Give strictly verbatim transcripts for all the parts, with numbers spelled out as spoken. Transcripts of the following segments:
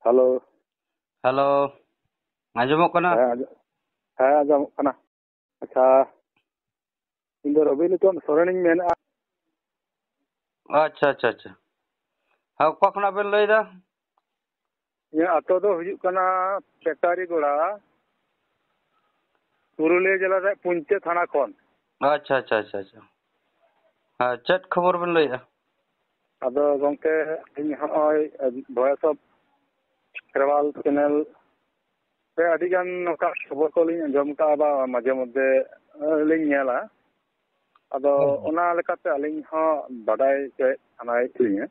Hello. Hello. ᱟᱸᱡᱚᱢᱚᱜ ᱠᱟᱱᱟ? ᱦᱮᱸ, ᱟᱸᱡᱚᱢ-, ᱦᱮᱸ, ᱟᱸᱡᱚᱢᱚᱜ ᱠᱟᱱᱟ᱾ ᱟᱪᱪᱷᱟ, ᱤᱧ ᱫᱚ ᱨᱚᱵᱤ ᱞᱳᱪᱚᱱ ᱥᱚᱨᱮᱱᱤᱧ ᱢᱮᱱᱮᱫᱼᱟ᱾ ᱟᱪᱪᱷᱟ, ᱟᱪᱪᱷᱟ, ᱟᱪᱪᱷᱟ᱾ ᱦᱮᱸ, ᱚᱠᱟ ᱠᱷᱚᱱᱟᱜ ᱵᱮᱱ ᱞᱟᱹᱭᱫᱟ? ᱤᱧᱟᱹᱜ ᱟᱛᱳ ᱫᱚ ᱦᱩᱭᱩᱜ ᱠᱟᱱᱟ ᱯᱮᱴᱟᱨᱤ ᱜᱚᱲᱟ, ᱯᱩᱨᱩᱞᱤᱭᱟᱹ ᱡᱮᱞᱟ ᱨᱮᱭᱟᱜ ᱯᱩᱧᱪᱟᱹ ᱛᱷᱟᱱᱟ ᱠᱷᱚᱱ᱾ ᱟᱪᱪᱷᱟ, ᱟᱪᱪᱷᱟ, ᱟᱪᱪᱷᱟ, ᱟᱪᱪᱷᱟ᱾ ᱦᱮᱸ, ᱪᱮᱫ ᱠᱷᱚᱵᱚᱨ ᱵᱮᱱ ᱞᱟᱹᱭᱮᱫᱼᱟ? ᱟᱫᱚ ᱜᱚᱢᱠᱮ, ᱤᱧ ᱦᱚᱸᱜᱼᱚᱭ Voice of ᱠᱷᱮᱨᱣᱟᱞ ᱪᱮᱱᱮᱞ ᱨᱮ ᱟᱹᱰᱤ ᱜᱟᱱ ᱱᱚᱝᱠᱟ ᱠᱷᱚᱵᱚᱨ ᱠᱚᱞᱤᱧ ᱟᱸᱡᱚᱢ ᱠᱟᱜᱼᱟ, ᱵᱟ ᱢᱟᱡᱷᱮ ᱢᱚᱫᱽᱫᱷᱮ, ᱮ, ᱞᱤᱧ ᱧᱮᱞᱟ᱾ ᱟᱫᱚ ᱦᱳᱭ, ᱦᱳᱭ᱾ ᱚᱱᱟ ᱞᱮᱠᱟᱛᱮ ᱟᱹᱞᱤᱧ ᱦᱚᱸ ᱵᱟᱰᱟᱭ ᱦᱚᱪᱚᱭᱮᱫ ᱥᱟᱱᱟᱭᱮᱫ ᱞᱤᱧᱟᱹ᱾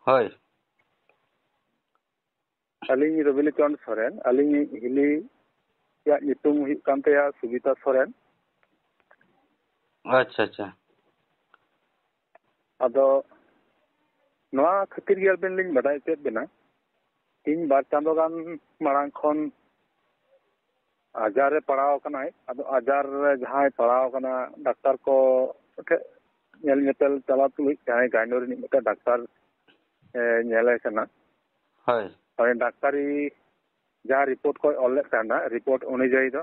ᱦᱳᱭ᱾ ᱟᱹᱞᱤᱧ ᱨᱚᱵᱤᱞᱳᱪᱚᱱ ᱥᱚᱨᱮᱱ, ᱟᱹᱞᱤᱧ ᱦᱤᱞᱤᱭᱟᱜ ᱧᱩᱛᱩᱢ ᱦᱩᱭᱩᱜ ᱠᱟᱱ ᱛᱟᱭᱟ ᱥᱩᱵᱤᱛᱟ ᱥᱚᱨᱮᱱ᱾ ᱟᱪᱪᱷᱟ, ᱟᱪᱪᱷᱟ᱾ ᱟᱫᱚ ᱱᱚᱣᱟ ᱠᱷᱟᱹᱛᱤᱨ ᱜᱮ ᱟᱵᱮᱱ ᱞᱤᱧ ᱵᱟᱰᱟᱭ ᱦᱚᱪᱚᱭᱮᱫ ᱵᱮᱱᱟ, ᱛᱤᱦᱤᱧ ᱵᱟᱨ ᱪᱟᱸᱫᱳ ᱜᱟᱱ ᱢᱟᱲᱟᱝ ᱠᱷᱚᱱ ᱟᱡᱟᱨ ᱨᱮ ᱯᱟᱲᱟᱣ ᱟᱠᱟᱱᱟᱭ᱾ ᱟᱫᱚ ᱟᱡᱟᱨ ᱨᱮ ᱡᱟᱦᱟᱸᱭ ᱯᱟᱲᱟᱣ ᱟᱠᱟᱱᱟ, ᱰᱟᱠᱛᱟᱨ ᱠᱚ ᱴᱷᱮᱱ ᱧᱮᱞ ᱧᱮᱯᱮᱞ ᱪᱟᱞᱟᱣ ᱛᱩᱞᱩᱡ ᱡᱟᱦᱟᱸᱭ ᱜᱟᱭᱱᱳ ᱨᱤᱱᱤᱡ ᱢᱤᱫᱴᱮᱱ ᱰᱟᱠᱛᱟᱨ, ᱮ, ᱧᱮᱞᱮ ᱠᱟᱱᱟ᱾ ᱦᱳᱭ᱾ ᱦᱳᱭ, ᱰᱟᱠᱛᱟᱨᱤ ᱡᱟᱦᱟᱸ ᱨᱤᱯᱳᱨᱴ ᱠᱚᱭ ᱚᱞ ᱞᱮᱫ ᱛᱟᱦᱮᱱᱟ, ᱨᱤᱯᱳᱨᱴ ᱚᱱᱩᱡᱟᱭᱤ ᱫᱚ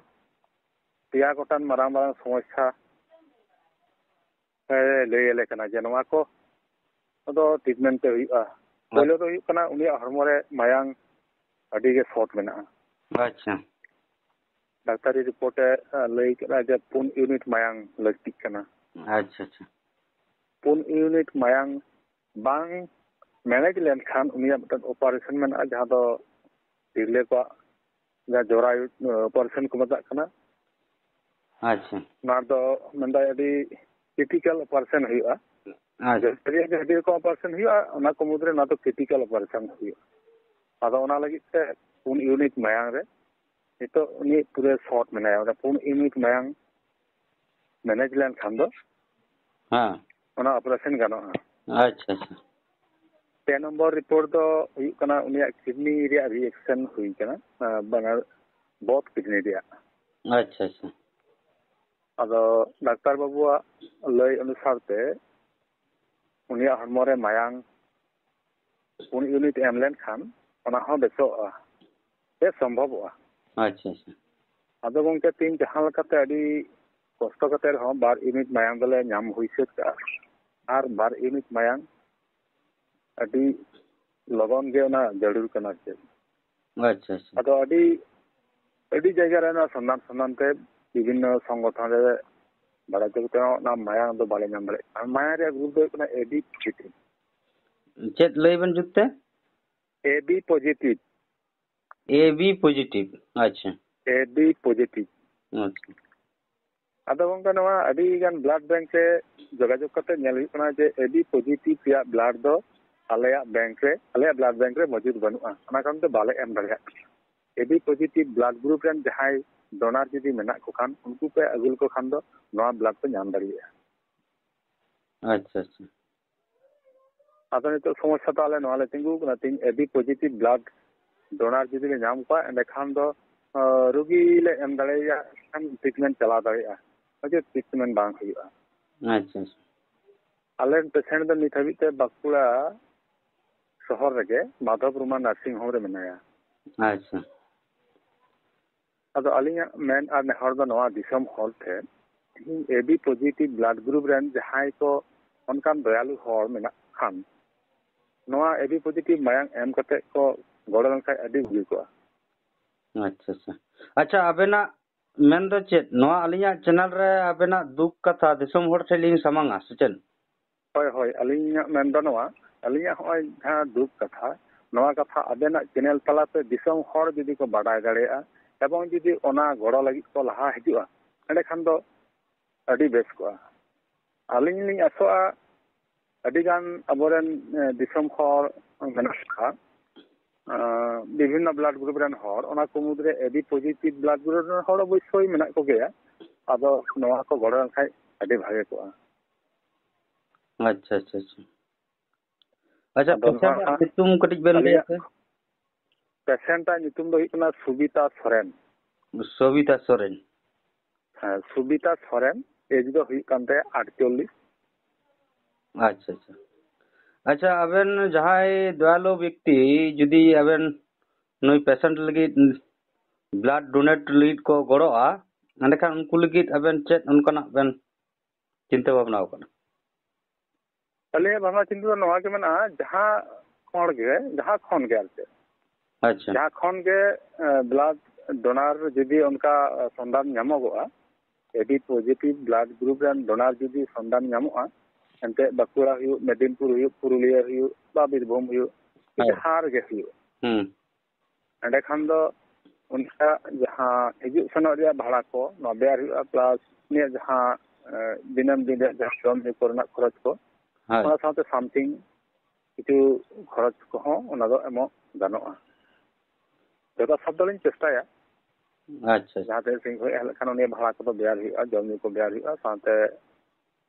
ᱯᱮᱭᱟ ᱜᱚᱴᱟᱝ ᱢᱟᱨᱟᱝ ᱢᱟᱨᱟᱝ ᱥᱚᱢᱚᱥᱥᱟ ᱮ ᱞᱟᱹᱭ ᱟᱞᱮ ᱠᱟᱱᱟ ᱡᱮ ᱱᱚᱣᱟ ᱠᱚ ᱫᱚ ᱴᱨᱤᱴᱢᱮᱱᱴ ᱛᱮ ᱦᱩᱭᱩᱜᱼᱟ᱾ ᱯᱳᱭᱞᱳ ᱫᱚ ᱦᱩᱭᱩᱜ ᱠᱟᱱᱟ ᱩᱱᱤᱭᱟᱜ ᱦᱚᱲᱢᱚ ᱨᱮ ᱢᱟᱭᱟᱝ ᱟᱹᱰᱤ ᱜᱮ ᱥᱚᱨᱴ ᱢᱮᱱᱟᱜᱼᱟ᱾ ᱟᱪᱪᱷᱟ᱾ ᱰᱟᱠᱛᱟᱨᱤ ᱨᱤᱯᱳᱨᱴ ᱮ, ᱮ, ᱞᱟᱹᱭ ᱠᱮᱫᱟ ᱡᱮ ᱯᱩᱱ ᱤᱭᱩᱱᱤᱴ ᱢᱟᱭᱟᱝ ᱞᱟᱹᱠᱛᱤᱜ ᱠᱟᱱᱟ᱾ ᱟᱪᱪᱷᱟ, ᱟᱪᱪᱷᱟ᱾ ᱯᱩᱱ ᱤᱭᱩᱱᱤᱴ ᱢᱟᱭᱟᱝ ᱵᱟᱝ ᱢᱮᱱᱮᱡᱽ ᱞᱮᱱᱠᱷᱟᱱ ᱩᱱᱤᱭᱟᱜ ᱢᱤᱫᱴᱮᱱ ᱚᱯᱟᱨᱮᱥᱚᱱ ᱢᱮᱱᱟᱜᱼᱟ, ᱡᱟᱦᱟᱸ ᱫᱚ ᱛᱤᱨᱞᱟᱹ ᱠᱚᱣᱟᱜ ᱡᱟᱦᱟᱸ ᱡᱚᱨᱟᱭᱩ, ᱮ, ᱚᱯᱟᱨᱮᱥᱚᱱ ᱠᱚ ᱢᱮᱛᱟᱜ ᱠᱟᱱᱟ᱾ ᱟᱪᱪᱷᱟ᱾ ᱚᱱᱟ ᱫᱚ ᱢᱮᱱᱫᱟᱭ ᱟᱹᱰᱤ ᱠᱨᱤᱴᱤᱠᱟᱞ ᱚᱯᱟᱨᱮᱥᱚᱱ ᱦᱩᱭᱩᱜᱼᱟ᱾ ᱟᱪᱪᱷᱟ᱾ ᱡᱟᱹᱥᱛᱤ ᱨᱮᱭᱟᱜ ᱜᱮ ᱟᱹᱰᱤ ᱨᱚᱠᱚᱢ ᱚᱯᱟᱨᱮᱥᱚᱱ ᱦᱩᱭᱩᱜᱼᱟ, ᱚᱱᱟ ᱠᱚ ᱢᱩᱫᱽᱨᱮ ᱱᱚᱣᱟ ᱫᱚ ᱠᱨᱤᱴᱤᱠᱟᱞ ᱚᱯᱟᱨᱮᱥᱚᱱ ᱦᱩᱭᱩᱜᱼᱟ᱾ ᱟᱫᱚ ᱚᱱᱟ ᱞᱟᱹᱜᱤᱫ ᱛᱮ ᱯᱩᱱ ᱤᱭᱩᱱᱤᱴ ᱢᱟᱭᱟᱝ ᱨᱮ ᱱᱤᱛᱚᱜ ᱩᱱᱤ ᱯᱩᱨᱟᱹ ᱥᱚᱨᱴ ᱢᱮᱱᱟᱭᱟ᱾ ᱚᱱᱟ ᱯᱩᱱ ᱤᱭᱩᱱᱤᱴ ᱢᱟᱭᱟᱝ ᱢᱮᱱᱮᱡᱽ ᱞᱮᱱᱠᱷᱟᱱ ᱫᱚ ᱦᱮᱸ᱾ ᱚᱱᱟ ᱚᱯᱟᱨᱮᱥᱚᱱ ᱜᱟᱱᱚᱜᱼᱟ᱾ ᱟᱪᱪᱷᱟ, ᱟᱪᱪᱷᱟ᱾ ᱯᱮ ᱱᱚᱢᱵᱚᱨ ᱨᱤᱯᱳᱨᱴ ᱫᱚ ᱦᱩᱭᱩᱜ ᱠᱟᱱᱟ ᱩᱱᱤᱭᱟᱜ ᱠᱤᱰᱱᱤ ᱨᱮᱭᱟᱜ ᱨᱤᱭᱮᱠᱥᱚᱱ ᱦᱩᱭ ᱠᱟᱱᱟ, ᱟᱸ, ᱵᱟᱱᱟᱨ ᱵᱚᱛ ᱠᱤᱰᱱᱤ ᱨᱮᱭᱟᱜ᱾ ᱟᱪᱪᱷᱟ, ᱟᱪᱪᱷᱟ᱾ ᱟᱫᱚ ᱰᱟᱠᱛᱟᱨ ᱵᱟᱹᱵᱩᱣᱟᱜ ᱞᱟᱹᱭ ᱚᱱᱩᱥᱟᱨ ᱛᱮ ᱩᱱᱤᱭᱟᱜ ᱦᱚᱲᱢᱚ ᱨᱮ ᱢᱟᱭᱟᱝ ᱯᱩᱱ ᱤᱭᱩᱱᱤᱴ ᱮᱢ ᱞᱮᱱᱠᱷᱟᱱ ᱚᱱᱟ ᱦᱚᱸ ᱵᱮᱥᱚᱜᱼᱟ, ᱵᱮᱥ ᱥᱚᱢᱵᱷᱚᱵᱚᱜᱼᱟ᱾ ᱟᱪᱪᱷᱟ, ᱟᱪᱪᱷᱟ᱾ ᱟᱫᱚ ᱜᱚᱢᱠᱮ, ᱛᱮᱦᱮᱧ ᱡᱟᱦᱟᱸ ᱞᱮᱠᱟᱛᱮ ᱟᱹᱰᱤ ᱠᱚᱥᱴᱚ ᱠᱟᱛᱮ ᱨᱮᱦᱚᱸ ᱵᱟᱨ ᱤᱭᱩᱱᱤᱴ ᱢᱟᱭᱟᱢ ᱫᱚᱞᱮ ᱧᱟᱢ ᱦᱩᱭ ᱥᱟᱹᱛ ᱠᱟᱜᱼᱟ, ᱟᱨ ᱵᱟᱨ ᱤᱭᱩᱱᱤᱴ ᱢᱟᱭᱟᱢ ᱟᱹᱰᱤ ᱞᱚᱜᱚᱱ ᱜᱮ ᱚᱱᱟ ᱡᱟᱹᱨᱩᱲ ᱠᱟᱱᱟ ᱟᱨ ᱪᱮᱫ᱾ ᱟᱪᱪᱷᱟ, ᱟᱪᱪᱷᱟ᱾ ᱟᱫᱚ ᱟᱹᱰᱤ, ᱟᱹᱰᱤ ᱡᱟᱭᱜᱟ ᱨᱮ ᱱᱚᱣᱟ ᱥᱚᱱᱫᱷᱟᱱ ᱥᱚᱱᱫᱷᱟᱱ ᱛᱮ ᱵᱤᱵᱷᱤᱱᱱᱚ ᱥᱚᱝᱜᱚᱴᱷᱚᱱ ᱨᱮ ᱵᱟᱲᱟᱭ ᱦᱚᱪᱚ ᱠᱟᱛᱮ ᱦᱚᱸ ᱚᱱᱟ ᱢᱟᱭᱟᱢ ᱫᱚ ᱵᱟᱞᱮ ᱧᱟᱢ ᱫᱟᱲᱮᱭᱟᱜ ᱠᱟᱱᱟ᱾ ᱢᱟᱭᱟᱢ ᱨᱮᱭᱟᱜ ᱜᱨᱩᱯ ᱫᱚ ᱦᱩᱭᱩᱜ ᱠᱟᱱᱟ ᱮ ᱵᱤ ᱯᱚᱡᱤᱴᱤᱵᱷ᱾ ᱪᱮᱫ ᱞᱟᱹᱭ ᱵᱮᱱ ᱡᱩᱛ ᱛᱮ? A B positive. A B positive, ᱟᱪᱪᱷᱟ᱾ A B positive. ᱟᱪᱪᱷᱟ᱾ ᱟᱫᱚ ᱜᱚᱝᱠᱮ, ᱱᱚᱣᱟ ᱟᱹᱰᱤ ᱜᱟᱱ ᱵᱞᱟᱰ ᱵᱮᱝᱠ ᱨᱮ ᱡᱳᱜᱟᱡᱳᱜᱽ ᱠᱟᱛᱮ ᱧᱮᱞ ᱦᱩᱭᱩᱜ ᱠᱟᱱᱟ ᱡᱮ ᱮ ᱵᱤ ᱯᱚᱡᱤᱴᱤᱵᱷ ᱨᱮᱭᱟᱜ ᱵᱞᱟᱰ ᱫᱚ ᱟᱞᱮᱭᱟᱜ ᱵᱮᱝᱠ ᱨᱮ, ᱟᱞᱮᱭᱟᱜ ᱵᱞᱟᱰ ᱵᱮᱝᱠ ᱨᱮ ᱢᱚᱡᱩᱫ ᱵᱟᱹᱱᱩᱜᱼᱟ, ᱚᱱᱟ ᱠᱟᱨᱚᱱ ᱛᱮ ᱵᱟᱞᱮ ᱮᱢ ᱫᱟᱲᱮᱭᱟᱜ ᱠᱟᱱᱟ᱾ ᱮ ᱵᱤ ᱯᱚᱡᱤᱴᱤᱵᱷ ᱵᱞᱟᱰ ᱜᱨᱩᱯ ᱨᱮᱱ ᱡᱟᱦᱟᱸᱭ ᱰᱳᱱᱟᱨ ᱡᱩᱫᱤ ᱢᱮᱱᱟᱜ ᱠᱚ ᱠᱷᱟᱱ, ᱩᱱᱠᱩ ᱯᱮ ᱟᱹᱜᱩ ᱞᱮᱠᱚ ᱠᱷᱟᱱ ᱫᱚ ᱱᱚᱣᱟ ᱵᱞᱟᱰ ᱯᱮ ᱧᱟᱢ ᱫᱟᱲᱮᱭᱟᱜᱼᱟ᱾ ᱟᱪᱪᱷᱟ, ᱟᱪᱪᱷᱟ᱾ ᱟᱫᱚ ᱱᱤᱛᱚᱜ ᱥᱚᱢᱚᱥᱥᱟ ᱫᱚ ᱟᱞᱮ ᱱᱚᱣᱟ ᱞᱮ ᱛᱤᱸᱜᱩ ᱠᱟᱱᱟ, ᱛᱮᱦᱮᱧ ᱮ ᱵᱤ ᱯᱚᱡᱤᱴᱤᱵᱷ ᱵᱞᱟᱰ ᱰᱳᱱᱟᱨ ᱡᱩᱫᱤ ᱞᱮ ᱧᱟᱢ ᱠᱚᱣᱟ, ᱮᱸᱰᱮᱠᱷᱟᱱ ᱫᱚ, ᱟᱸ, ᱨᱩᱜᱤ ᱞᱮ ᱮᱢ ᱫᱟᱲᱮᱭᱟᱭᱟ, ᱮᱱᱠᱷᱟᱱ ᱴᱨᱤᱴᱢᱮᱱᱴ ᱪᱟᱞᱟᱣ ᱫᱟᱲᱮᱭᱟᱜᱼᱟ, ᱦᱚᱭᱛᱳ ᱴᱨᱤᱴᱢᱮᱱᱴ ᱵᱟᱝ ᱦᱩᱭᱩᱜᱼᱟ᱾ ᱟᱪᱪᱷᱟ, ᱟᱪᱪᱷᱟ᱾ ᱟᱞᱮ ᱨᱮᱱ ᱯᱮᱥᱮᱱᱴ ᱫᱚ ᱱᱤᱛ ᱦᱟᱹᱵᱤᱡ ᱛᱮ ᱵᱟᱸᱠᱩᱲᱟ ᱥᱚᱦᱚᱨ ᱨᱮᱜᱮ ᱢᱟᱫᱷᱚᱵ ᱨᱳᱢᱟᱱ ᱱᱟᱨᱥᱤᱝ ᱦᱳᱢ ᱨᱮ ᱢᱮᱱᱟᱭᱟ᱾ ᱟᱪᱪᱷᱟ᱾ ᱟᱫᱚ ᱟᱹᱞᱤᱧᱟᱜ ᱢᱮᱱ ᱟᱨ ᱱᱮᱦᱚᱨ ᱫᱚ ᱱᱚᱣᱟ ᱫᱤᱥᱚᱢ ᱦᱚᱲ ᱴᱷᱮᱱ, ᱛᱮᱦᱮᱧ ᱮ ᱵᱤ ᱯᱚᱡᱤᱴᱤᱵᱷ ᱵᱞᱟᱰ ᱜᱨᱩᱯ ᱨᱮᱱ ᱡᱟᱦᱟᱸᱭ ᱠᱚ ᱚᱱᱠᱟᱱ ᱫᱚᱭᱟᱞᱩ ᱦᱚᱲ ᱢᱮᱱᱟᱜ ᱠᱷᱟᱱ, ᱱᱚᱣᱟ ᱮ ᱵᱤ ᱯᱚᱡᱤᱴᱤᱵᱷ ᱢᱟᱭᱟᱢ ᱮᱢ ᱠᱟᱛᱮ ᱠᱚ ᱜᱚᱲᱚ ᱞᱮᱱᱠᱷᱟᱱ ᱟᱹᱰᱤ ᱵᱷᱟᱹᱜᱤ ᱠᱚᱜᱼᱟ᱾ ᱟᱪᱪᱷᱟ, ᱟᱪᱪᱷᱟ᱾ ᱟᱪᱪᱷᱟ, ᱟᱵᱮᱱᱟᱜ ᱢᱮᱱ ᱫᱚ ᱪᱮᱫ? ᱱᱚᱣᱟ ᱟᱹᱞᱤᱧᱟᱜ ᱪᱮᱱᱮᱞ ᱨᱮ ᱟᱵᱮᱱᱟᱜ ᱫᱩᱠ ᱠᱟᱛᱷᱟ ᱫᱤᱥᱚᱢ ᱦᱚᱲ ᱴᱷᱮᱱ ᱞᱤᱧ ᱥᱟᱢᱟᱝᱟ ᱥᱮ ᱪᱮᱫ? ᱦᱳᱭ, ᱦᱳᱭ, ᱟᱹᱞᱤᱧᱟᱜ ᱢᱮᱱ ᱫᱚ ᱱᱚᱣᱟ, ᱟᱹᱞᱤᱧᱟᱜ ᱦᱚᱸᱜᱼᱚᱭ ᱡᱟᱦᱟᱸ ᱫᱩᱠ ᱠᱟᱛᱷᱟ, ᱱᱚᱣᱟ ᱠᱟᱛᱷᱟ ᱟᱵᱮᱱᱟᱜ ᱪᱮᱱᱮᱞ ᱛᱟᱞᱟᱛᱮ ᱫᱤᱥᱚᱢ ᱦᱚᱲ ᱡᱩᱫᱤ ᱠᱚ ᱵᱟᱰᱟᱭ ᱫᱟᱲᱮᱭᱟᱜᱼᱟ ᱮᱵᱚᱝ ᱡᱩᱫᱤ ᱚᱱᱟ ᱜᱚᱲᱚ ᱞᱟᱹᱜᱤᱫ ᱠᱚ ᱞᱟᱦᱟ ᱦᱤᱡᱩᱜᱼᱟ, ᱮᱸᱰᱮᱠᱷᱟᱱ ᱫᱚ ᱟᱹᱰᱤ ᱵᱮᱥ ᱠᱚᱜᱼᱟ᱾ ᱟᱹᱞᱤᱧ ᱞᱤᱧ ᱟᱥᱚᱜᱼᱟ, ᱟᱹᱰᱤᱜᱟᱱ ᱟᱵᱚᱨᱮᱱ, ᱮ, ᱫᱤᱥᱚᱢ ᱦᱚᱲ ᱢᱮᱱᱟᱜ ᱠᱚᱣᱟ, ᱮ, ᱵᱤᱵᱷᱤᱱᱱᱚ ᱵᱞᱟᱰ ᱜᱨᱩᱯ ᱨᱮᱱ ᱦᱚᱲ, ᱚᱱᱟ ᱠᱚ ᱢᱩᱫᱽᱨᱮ ᱮ ᱵᱤ ᱯᱚᱡᱤᱴᱤᱵᱷ ᱵᱞᱟᱰ ᱜᱨᱩᱯ ᱨᱮᱱ ᱦᱚᱲ ᱚᱵᱚᱥᱥᱳᱭ ᱢᱮᱱᱟᱜ ᱠᱚᱜᱮᱭᱟ᱾ ᱟᱫᱚ ᱱᱚᱣᱟ ᱠᱚ ᱜᱚᱲᱚ ᱞᱮᱱᱠᱷᱟᱱ ᱟᱹᱰᱤ ᱵᱷᱟᱜᱮ ᱠᱚᱜᱼᱟ᱾ ᱟᱪᱪᱷᱟ, ᱟᱪᱪᱷᱟ, ᱟᱪᱪᱷᱟ᱾ ᱟᱪᱪᱷᱟ, ᱟᱫᱚ ᱯᱮᱥᱮᱱᱴ ᱱᱚᱣᱟ ᱟᱜ ᱦᱟᱸᱜ ᱧᱩᱛᱩᱢ ᱠᱟᱹᱴᱤᱡ ᱵᱮᱱ ᱞᱟᱹᱭᱟ ᱟᱹᱞᱤᱧᱟᱜ ᱥᱮ? ᱯᱮᱥᱮᱱᱴ ᱟᱜ ᱧᱩᱛᱩᱢ ᱫᱚ ᱦᱩᱭᱩᱜ ᱠᱟᱱᱟ ᱥᱩᱵᱤᱛᱟ ᱥᱚᱨᱮᱱ᱾ ᱥᱚᱵᱤᱛᱟ ᱥᱚᱨᱮᱱ᱾ ᱦᱮᱸ, ᱥᱩᱵᱤᱛᱟ ᱥᱚᱨᱮᱱ, ᱮᱡᱽ ᱫᱚ ᱦᱩᱭᱩᱜ ᱠᱟᱱ ᱛᱟᱭᱟ ᱟᱴᱪᱚᱞᱞᱤᱥ᱾ ᱟᱪᱪᱷᱟ, ᱟᱪᱪᱷᱟ᱾ ᱟᱪᱪᱷᱟ, ᱟᱵᱮᱱ ᱡᱟᱦᱟᱸᱭ ᱫᱚᱭᱟᱞᱩ ᱵᱮᱠᱛᱤ ᱡᱩᱫᱤ ᱟᱵᱮᱱ ᱱᱩᱭ patient ᱞᱟᱹᱜᱤᱫ blood donate ᱞᱟᱹᱜᱤᱫ ᱠᱚ ᱜᱚᱲᱚᱜᱼᱟ, ᱮᱸᱰᱮᱠᱷᱟᱱ ᱩᱱᱠᱩ ᱞᱟᱹᱜᱤᱫ ᱟᱵᱮᱱ ᱪᱮᱫ ᱚᱱᱠᱟᱱᱟᱜ ᱵᱮᱱ ᱪᱤᱱᱛᱟᱹ ᱵᱷᱟᱵᱽᱱᱟ ᱟᱠᱟᱫᱟ? ᱟᱹᱞᱤᱧᱟᱜ ᱵᱷᱟᱵᱽᱱᱟ ᱪᱤᱱᱛᱟᱹ ᱫᱚ ᱱᱚᱣᱟ ᱜᱮ ᱢᱮᱱᱟᱜᱼᱟ, ᱡᱟᱦᱟᱸ ᱦᱚᱲ ᱜᱮ, ᱡᱟᱦᱟᱸ ᱠᱷᱚᱱ ᱜᱮ ᱟᱨ ᱪᱮᱫ, ᱟᱪᱪᱷᱟ᱾ ᱡᱟᱦᱟᱸ ᱠᱷᱚᱱ ᱜᱮ, ᱮ, blood donor ᱡᱩᱫᱤ ᱚᱱᱠᱟ, ᱮ, ᱥᱚᱱᱫᱷᱟᱱ ᱧᱟᱢᱚᱜᱚᱜᱼᱟ, A B positive blood group ᱨᱮᱱ donor ᱡᱩᱫᱤ ᱥᱚᱱᱫᱷᱟᱱ ᱧᱟᱢᱚᱜᱼᱟ, ᱮᱱᱛᱮ ᱵᱟᱸᱠᱩᱲᱟ ᱦᱩᱭᱩᱜ, ᱢᱮᱫᱤᱱᱯᱩᱨ ᱦᱩᱭᱩᱜ, ᱯᱩᱨᱩᱞᱤᱭᱟᱹ ᱦᱩᱭᱩᱜ, ᱵᱟ ᱵᱤᱨᱵᱷᱩᱢ ᱦᱩᱭᱩᱜ, ᱦᱳᱭ᱾ ᱡᱟᱦᱟᱸ ᱨᱮᱜᱮ ᱦᱩᱭᱩᱜ, ᱦᱩᱸ᱾ ᱮᱸᱰᱮᱠᱷᱟᱱ ᱫᱚ ᱩᱱᱤᱭᱟᱜ ᱡᱟᱦᱟᱸ ᱦᱤᱡᱩᱜ ᱥᱮᱱᱚᱜ ᱨᱮᱭᱟᱜ ᱵᱷᱟᱲᱟ ᱠᱚ, ᱱᱚᱣᱟ ᱵᱮᱭᱟᱨ ᱦᱩᱭᱩᱜᱼᱟ, plus ᱩᱱᱤᱭᱟᱜ ᱡᱟᱦᱟᱸ, ᱮ, ᱫᱤᱱᱟᱹᱢ ᱫᱤᱱ ᱨᱮᱭᱟᱜ ᱡᱟᱦᱟᱸ ᱡᱚᱢ ᱧᱩ ᱠᱚᱨᱮᱱᱟᱜ ᱠᱷᱚᱨᱚᱪ ᱠᱚ, ᱦᱳᱭ᱾ ᱚᱱᱟ ᱥᱟᱶᱛᱮ something ᱠᱤᱪᱷᱩ ᱠᱷᱚᱨᱚᱪ ᱠᱚᱦᱚᱸ ᱚᱱᱟ ᱫᱚ ᱮᱢᱚᱜ ᱜᱟᱱᱚᱜᱼᱟ᱾ ᱡᱚᱛᱷᱟᱛ ᱥᱟᱫ ᱫᱚᱞᱤᱧ ᱪᱮᱥᱴᱟᱭᱟ᱾ ᱟᱪᱪᱷᱟ, ᱟᱪᱪᱷᱟ᱾ ᱡᱟᱦᱟᱸ ᱛᱤᱱᱟᱹᱜ ᱥᱟᱺᱜᱤᱧ ᱠᱷᱚᱱ ᱦᱮᱡ ᱞᱮᱱᱠᱷᱟᱱ ᱩᱱᱤᱭᱟᱜ ᱵᱷᱟᱲᱟ ᱠᱚᱫᱚ ᱵᱮᱭᱟᱨ ᱦᱩᱭᱩᱜᱼᱟ, ᱡᱚᱢ ᱧᱩ ᱠᱚ ᱵᱮᱭᱟᱨ ᱦᱩᱭᱩᱜᱼᱟ, ᱥᱟᱶᱛᱮ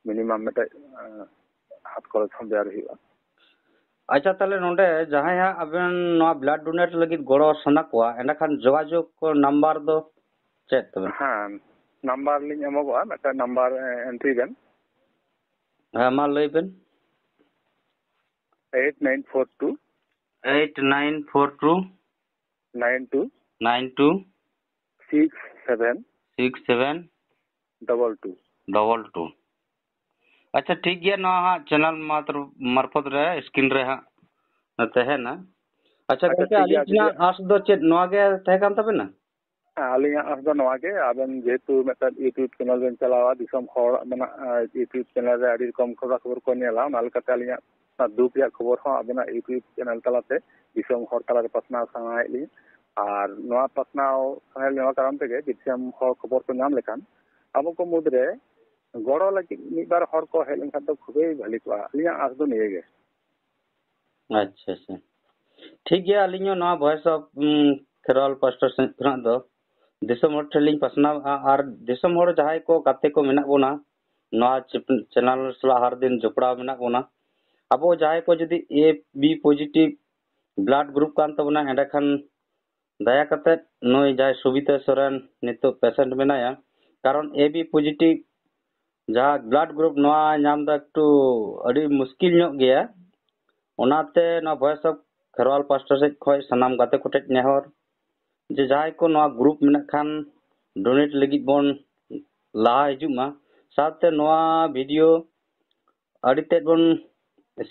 minimum ᱢᱤᱫᱴᱮᱡ, ᱮᱸ, ᱦᱟᱛ ᱠᱷᱚᱨᱚᱪ ᱦᱚᱸ ᱵᱮᱭᱟᱨ ᱦᱩᱭᱩᱜᱼᱟ᱾ ᱟᱪᱪᱷᱟ, ᱛᱟᱦᱞᱮ ᱱᱚᱰᱮ ᱡᱟᱦᱟᱸᱭ ᱦᱟᱸᱜ ᱟᱵᱮᱱ ᱱᱚᱣᱟ blood donate ᱞᱟᱹᱜᱤᱫ ᱜᱚᱲᱚ ᱥᱟᱱᱟ ᱠᱚᱣᱟ, ᱮᱸᱰᱮᱠᱷᱟᱱ ᱡᱳᱜᱟᱡᱳᱜᱽ ᱠᱚ number ᱫᱚ ᱪᱮᱫ ᱛᱟᱵᱮᱱ? ᱦᱮᱸ, number ᱞᱤᱧ ᱮᱢᱚᱜᱚᱜᱼᱟ, ᱢᱤᱫᱴᱮᱱ number, ᱮ, entry ᱵᱮᱱ᱾ ᱦᱮᱸ, ᱢᱟ ᱞᱟᱹᱭ ᱵᱮᱱ᱾ Eight nine four two eight nine four two nine two nine two six seven six seven double two. Double two. ᱟᱪᱪᱷᱟ, ᱴᱷᱤᱠ ᱜᱮᱭᱟ, ᱱᱚᱣᱟ ᱦᱟᱸᱜ channel ᱢᱟᱛᱨ-, ᱢᱟᱨᱯᱷᱚᱛ ᱨᱮ screen ᱨᱮ ᱦᱟᱸᱜ ᱛᱟᱦᱮᱱᱟ᱾ ᱟᱪᱪᱷᱟ, ᱟᱪᱪᱷᱟ, ᱜᱚᱝᱠᱮ, ᱴᱷᱤᱠ ᱜᱮᱭᱟ, ᱟᱹᱞᱤᱧ ᱴᱷᱤᱠ ᱜᱮᱭᱟ᱾ ᱴᱷᱮᱱᱟᱜ ᱟᱸᱥ ᱫᱚ ᱪᱮᱫ ᱱᱚᱣᱟ ᱜᱮ ᱛᱟᱦᱮᱸ ᱠᱟᱱ ᱛᱟᱵᱮᱱᱟ? ᱦᱮᱸ, ᱟᱹᱞᱤᱧᱟᱜ ᱟᱸᱥ ᱫᱚ ᱱᱚᱣᱟ ᱜᱮ, ᱟᱵᱮᱱ ᱡᱮᱦᱮᱛᱩ ᱢᱤᱫᱴᱮᱱ YouTube channel ᱵᱮᱱ ᱪᱟᱞᱟᱣᱟ, ᱫᱤᱥᱚᱢ ᱦᱚᱲ ᱟᱵᱮᱱᱟᱜ, ᱟᱸ, YouTube channel ᱨᱮ ᱟᱹᱰᱤ ᱨᱚᱠᱚᱢ ᱠᱷᱚᱵᱽᱨᱟ ᱠᱷᱚᱵᱚᱨ ᱠᱚ ᱧᱮᱞᱟ, ᱚᱱᱟ ᱞᱮᱠᱟᱛᱮ ᱟᱹᱞᱤᱧᱟᱜ ᱚᱱᱟ ᱫᱩᱠ ᱨᱮᱭᱟᱜ ᱠᱷᱚᱵᱚᱨ ᱦᱚᱸ ᱟᱵᱮᱱᱟᱜ YouTube channel ᱛᱟᱞᱟᱛᱮ ᱫᱤᱥᱚᱢ ᱦᱚᱲ ᱛᱟᱞᱟᱨᱮ ᱯᱟᱥᱱᱟᱣ ᱥᱟᱱᱟᱭᱮᱫ ᱞᱤᱧᱟ᱾ ᱟᱨ ᱱᱚᱣᱟ ᱯᱟᱥᱱᱟᱣ ᱥᱟᱱᱟᱭᱮᱫ ᱞᱤᱧᱟ ᱱᱚᱣᱟ ᱠᱟᱨᱚᱱ ᱛᱮᱜᱮ, ᱫᱤᱥᱚᱢ ᱦᱚᱲ ᱠᱷᱚᱵᱚᱨ ᱠᱚ ᱧᱟᱢ ᱞᱮᱠᱷᱟᱱ ᱟᱵᱚ ᱠᱚ ᱢᱩᱫᱽᱨᱮ ᱜᱚᱲᱚ ᱞᱟᱹᱜᱤᱫ ᱢᱤᱫ ᱵᱟᱨ ᱦᱚᱲ ᱠᱚ ᱦᱮᱡ ᱞᱮᱱᱠᱷᱟᱱ ᱫᱚ ᱠᱷᱩᱵᱮᱭ ᱵᱷᱟᱹᱞᱤ ᱠᱚᱜᱼᱟ᱾ ᱟᱹᱞᱤᱧᱟᱜ ᱟᱸᱥ ᱫᱚ ᱱᱤᱭᱟᱹ ᱜᱮ᱾ ᱟᱪᱪᱷᱟ, ᱟᱪᱪᱷᱟ᱾ ᱴᱷᱤᱠ ᱜᱮᱭᱟ, ᱟᱹᱞᱤᱧ ᱦᱚᱸ ᱱᱚᱣᱟ Voice of, ᱩᱢ, ᱠᱷᱮᱨᱣᱟᱞ ᱯᱟᱥᱴᱟ ᱥᱮᱫ ᱠᱷᱚᱱᱟᱜ ᱫᱚ ᱫᱤᱥᱚᱢ ᱦᱚᱲ ᱴᱷᱮᱱ ᱞᱤᱧ ᱯᱟᱥᱱᱟᱣᱼᱟ, ᱟᱨ ᱫᱤᱥᱚᱢ ᱦᱚᱲ ᱡᱟᱦᱟᱸᱭ ᱠᱚ ᱜᱟᱛᱮ ᱠᱚ ᱢᱮᱱᱟᱜ ᱵᱚᱱᱟ, ᱱᱚᱣᱟ ᱪᱤᱯ-, channel ᱥᱟᱞᱟᱜ ᱦᱟᱨ ᱫᱤᱱ ᱡᱚᱯᱲᱟᱣ ᱢᱮᱱᱟᱜ ᱵᱚᱱᱟ, ᱟᱵᱚ ᱡᱟᱦᱟᱸᱭ ᱠᱚ ᱡᱩᱫᱤ A B positive blood group ᱠᱟᱱ ᱛᱟᱵᱚᱱᱟ, ᱮᱸᱰᱮᱠᱷᱟᱱ ᱫᱟᱭᱟ ᱠᱟᱛᱮᱫ ᱱᱩᱭ ᱡᱟᱦᱟᱸᱭ ᱥᱩᱵᱤᱛᱟ ᱥᱚᱨᱮᱱ ᱱᱤᱛᱚᱜ patient ᱢᱮᱱᱟᱭᱟ, ᱠᱟᱨᱚᱱ A B positive ᱡᱟᱦᱟᱸ blood group ᱱᱚᱣᱟ ᱧᱟᱢ ᱫᱚ ᱮᱠᱴᱩ ᱟᱹᱰᱤ ᱢᱩᱥᱠᱤᱞ ᱧᱚᱜ ᱜᱮᱭᱟ᱾ ᱚᱱᱟᱛᱮ ᱱᱚᱣᱟ Voice of Kherwal ᱯᱟᱥᱴᱟ ᱥᱮᱫ ᱠᱷᱚᱱ ᱥᱟᱱᱟᱢ ᱜᱟᱛᱮ ᱠᱚᱴᱷᱮᱱ ᱱᱮᱦᱚᱨ ᱡᱮ ᱡᱟᱦᱟᱸᱭ ᱠᱚ ᱱᱚᱣᱟ group ᱢᱮᱱᱟᱜ ᱠᱷᱟᱱ donate ᱞᱟᱹᱜᱤᱫ ᱵᱚᱱ ᱞᱟᱦᱟ ᱦᱤᱡᱩᱜ ᱢᱟ᱾ ᱥᱟᱶᱛᱮ ᱱᱚᱣᱟ video ᱟᱹᱰᱤ ᱛᱮᱫ ᱵᱚᱱ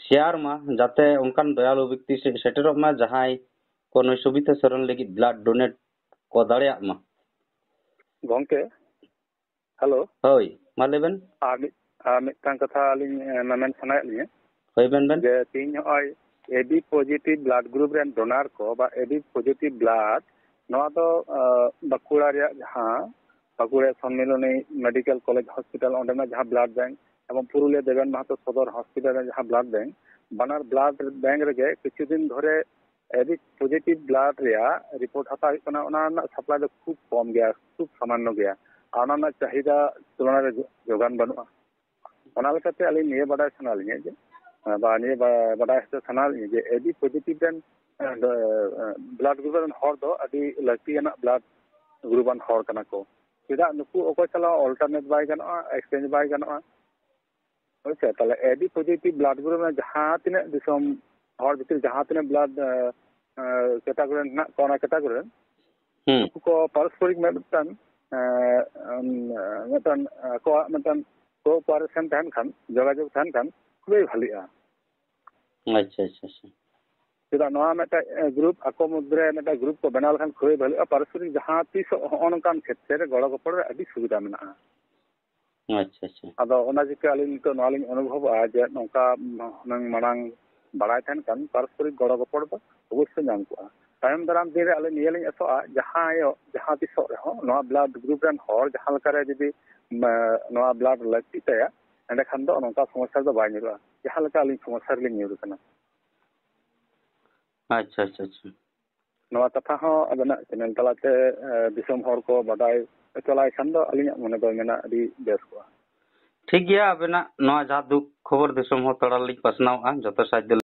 share ᱢᱟ, ᱡᱟᱛᱮ ᱚᱱᱠᱟᱱ ᱫᱚᱭᱟᱞᱩ ᱵᱮᱠᱛᱤ ᱥᱮ-, ᱥᱮᱴᱮᱨᱚᱜ ᱢᱟ, ᱡᱟᱦᱟᱸᱭ ᱠᱚ ᱱᱩᱭ ᱥᱩᱵᱤᱛᱟ ᱥᱚᱨᱮᱱ ᱞᱟᱹᱜᱤᱫ blood donate ᱠᱚ ᱫᱟᱲᱮᱭᱟᱜ ᱢᱟ᱾ ᱜᱚᱝᱠᱮ, hello᱾ ᱦᱳᱭ, ᱢᱟ ᱞᱟᱹᱭ ᱵᱮᱱ᱾ ᱟᱨ ᱢᱤᱫ, ᱟᱨ ᱢᱤᱫᱴᱟᱝ ᱠᱟᱛᱷᱟ ᱟᱹᱞᱤᱧ, ᱮ, ᱢᱮᱢᱮᱱ ᱥᱟᱱᱟᱭᱮᱫ ᱞᱤᱧᱟᱹ᱾ ᱦᱳᱭ, ᱢᱮᱱ ᱵᱮᱱ᱾ ᱡᱮ ᱛᱮᱦᱮᱧ ᱱᱚᱜᱼᱚᱭ A B positive blood group ᱨᱮᱱ donor ᱠᱚ ᱵᱟ A B positive blood, ᱱᱚᱣᱟ ᱫᱚ, ᱮ, ᱵᱟᱸᱠᱩᱲᱟ ᱨᱮᱭᱟᱜ ᱡᱟᱦᱟᱸ ᱵᱟᱸᱠᱩᱲᱟ ᱥᱚᱱᱢᱤᱞᱚᱱᱤ medical college hospital, ᱚᱸᱰᱮᱱᱟᱜ ᱡᱟᱦᱟᱸ blood bank, ᱮᱵᱚᱝ ᱯᱩᱨᱩᱞᱤᱭᱟᱹ ᱫᱮᱵᱮᱱ ᱢᱟᱦᱟᱛᱚ ᱥᱚᱫᱚᱨ hospital ᱨᱮ ᱡᱟᱦᱟᱸ blood bank, ᱵᱟᱱᱟᱨ blood bank ᱨᱮᱜᱮ ᱠᱤᱪᱷᱩ ᱫᱤᱱ ᱫᱷᱚᱨᱮ A B positive blood ᱨᱮᱭᱟᱜ report ᱦᱟᱛᱟᱣ ᱦᱩᱭᱩᱜ ᱠᱟᱱᱟ, ᱚᱱᱟ ᱨᱮᱱᱟᱜ supply ᱫᱚ ᱠᱷᱩᱵ ᱠᱚᱢ ᱜᱮᱭᱟ, ᱠᱷᱩᱵ ᱥᱟᱢᱟᱱᱱᱚ ᱜᱮᱭᱟ, ᱟᱨ ᱚᱱᱟ ᱨᱮᱱᱟᱜ ᱪᱟᱦᱤᱫᱟ ᱛᱩᱞᱚᱱᱟ ᱨᱮ ᱡᱚ-, ᱡᱚᱜᱟᱱ ᱵᱟᱹᱱᱩᱜᱼᱟ᱾ ᱚᱱᱟ ᱞᱮᱠᱟᱛᱮ ᱟᱹᱞᱤᱧ ᱱᱤᱭᱟᱹ ᱵᱟᱰᱟᱭ ᱥᱟᱱᱟ ᱞᱤᱧᱟ ᱡᱮ, ᱵᱟ ᱱᱤᱭᱟᱹ ᱵᱟ-, ᱵᱟᱰᱟᱭ ᱦᱚᱪᱚ ᱥᱟᱱᱟ ᱞᱤᱧᱟ ᱡᱮ A B positive ᱨᱮᱱ, ᱮ, blood group ᱨᱮᱱ ᱦᱚᱲ ᱫᱚ ᱟᱹᱰᱤ ᱞᱟᱹᱠᱛᱤᱭᱟᱱᱟᱜ blood group ᱟᱱ ᱦᱚᱲ ᱠᱟᱱᱟ ᱠᱚ᱾ ᱪᱮᱫᱟᱜ ᱱᱩᱠᱩ ᱚᱠᱚᱭ ᱥᱟᱞᱟᱜ alternate ᱵᱟᱭ ᱜᱟᱱᱚᱜᱼᱟ, exchange ᱵᱟᱭ ᱜᱟᱱᱚᱜᱼᱟ? ᱦᱳᱭ ᱥᱮ, ᱛᱟᱦᱞᱮ A B positive blood group ᱨᱮᱱᱟᱜ ᱡᱟᱦᱟᱸ ᱛᱤᱱᱟᱹᱜ ᱫᱤᱥᱚᱢ ᱦᱚᱲ ᱵᱷᱤᱛᱤᱨ ᱡᱟᱦᱟᱸ ᱛᱤᱱᱟᱹᱜ blood, ᱮ, ᱮ, category ᱨᱮ ᱦᱮᱱᱟᱜ ᱠᱚᱣᱟ, ᱚᱱᱟ category ᱨᱮ ᱦᱩᱸ᱾ ᱩᱱᱠᱩ ᱠᱚ ᱯᱟᱨᱚᱥᱯᱚᱨᱤᱠ ᱢᱤᱫ-, ᱢᱤᱫᱴᱟᱝ, ᱮ, ᱮᱢ, ᱮ, ᱢᱤᱫᱴᱟᱝ, ᱮ, ᱟᱠᱚᱣᱟᱜ ᱢᱤᱫᱴᱟᱝ cooperation ᱛᱟᱦᱮᱱ ᱠᱷᱟᱱ, ᱡᱳᱜᱟᱡᱳᱜᱽ ᱛᱟᱦᱮᱱ ᱠᱷᱟᱱ ᱠᱷᱩᱵᱮᱭ ᱵᱷᱟᱞᱤᱜᱼᱟ᱾ ᱟᱪᱪᱷᱟ, ᱟᱪᱪᱷᱟ, ᱟᱪᱪᱷᱟ᱾ ᱪᱮᱫᱟᱜ ᱱᱚᱣᱟ ᱢᱤᱫᱴᱟᱝ, ᱮ, group ᱟᱠᱚ ᱢᱚᱫᱽᱫᱷᱮ ᱨᱮ ᱢᱤᱫᱴᱟᱝ group ᱠᱚ ᱵᱮᱱᱟᱣ ᱞᱮᱠᱷᱟᱱ ᱠᱷᱩᱵᱮᱭ ᱵᱷᱟᱞᱤᱜᱼᱟ᱾ ᱯᱟᱨᱚᱥᱯᱚᱨᱤᱠ ᱡᱟᱦᱟᱸ ᱛᱤᱥ ᱦᱚᱸᱜᱼᱚ ᱱᱚᱝᱠᱟᱱ ᱠᱷᱮᱛᱨᱮ ᱨᱮ ᱜᱚᱲᱚ ᱜᱚᱯᱚᱲ ᱨᱮ ᱟᱹᱰᱤ ᱥᱩᱵᱤᱫᱷᱟ ᱢᱮᱱᱟᱜᱼᱟ᱾ ᱟᱪᱪᱷᱟ, ᱟᱪᱪᱷᱟ᱾ ᱟᱫᱚ ᱚᱱᱟ ᱪᱤᱠᱟᱹ ᱟᱹᱞᱤᱧ ᱱᱤᱛᱚᱜ ᱱᱚᱣᱟ ᱞᱤᱧ ᱚᱱᱩᱵᱷᱚᱵᱚᱜᱼᱟ ᱡᱮ ᱱᱚᱝᱠᱟ ᱦᱩᱱᱟᱹᱝ ᱢᱟᱲᱟᱝ ᱵᱟᱲᱟᱭ ᱛᱟᱦᱮᱱ ᱠᱷᱟᱱ ᱯᱟᱨᱚᱥᱯᱚᱨᱤᱠ ᱜᱚᱲᱚ ᱜᱚᱯᱚᱲ ᱫᱚ ᱚᱵᱚᱥᱥᱳᱭ ᱧᱟᱢ ᱠᱚᱜᱼᱟ᱾ ᱛᱟᱭᱚᱢ ᱫᱟᱨᱟᱢ ᱫᱤᱱ ᱨᱮ ᱟᱹᱞᱤᱧ ᱱᱤᱭᱟᱹ ᱞᱤᱧ ᱟᱥᱚᱜᱼᱟ, ᱡᱟᱦᱟᱸᱭ ᱡᱟᱦᱟᱸ ᱛᱤᱥᱚᱜ ᱨᱮᱦᱚᱸ ᱱᱚᱣᱟ blood group ᱨᱮᱱ ᱦᱚᱲ ᱡᱟᱦᱟᱸ ᱞᱮᱠᱟᱨᱮ ᱡᱩᱫᱤ, ᱢᱟ, ᱱᱚᱣᱟ blood ᱞᱟᱹᱠᱛᱤᱜ ᱛᱟᱭᱟ, ᱮᱸᱰᱮᱠᱷᱟᱱ ᱫᱚ ᱱᱚᱝᱠᱟ ᱥᱚᱢᱚᱥᱥᱟ ᱨᱮᱫᱚ ᱵᱟᱭ ᱧᱩᱨᱩᱜᱼᱟ, ᱡᱟᱦᱟᱸ ᱞᱮᱠᱟ ᱟᱹᱞᱤᱧ ᱥᱚᱢᱚᱥᱥᱟ ᱨᱮᱞᱤᱧ ᱧᱩᱨ ᱟᱠᱟᱱᱟ᱾ ᱟᱪᱪᱷᱟ, ᱟᱪᱪᱷᱟ, ᱟᱪᱪᱷᱟ᱾ ᱱᱚᱣᱟ ᱠᱟᱛᱷᱟ ᱦᱚᱸ ᱟᱵᱮᱱᱟᱜ channel ᱛᱟᱞᱟᱛᱮ, ᱮ, ᱫᱤᱥᱚᱢ ᱦᱚᱲ ᱠᱚ ᱵᱟᱰᱟᱭ ᱦᱚᱪᱚ ᱞᱟᱭ ᱠᱷᱟᱱ ᱫᱚ ᱟᱹᱞᱤᱧᱟᱜ ᱢᱚᱱᱮ ᱫᱚᱭ ᱢᱮᱱᱟ ᱟᱹᱰᱤ ᱵᱮᱥ ᱠᱚᱜᱼᱟ᱾ ᱴᱷᱤᱠ ᱜᱮᱭᱟ, ᱟᱵᱮᱱᱟᱜ ᱱᱚᱣᱟ ᱡᱟᱦᱟᱸ ᱫᱩᱠ ᱠᱷᱚᱵᱚᱨ ᱫᱤᱥᱚᱢ ᱦᱚᱲ ᱛᱟᱞᱟ ᱨᱮᱞᱤᱧ ᱯᱟᱥᱱᱟᱣᱼᱟ, ᱡᱚᱛᱚ ᱥᱟᱦᱟᱡᱽᱡᱚ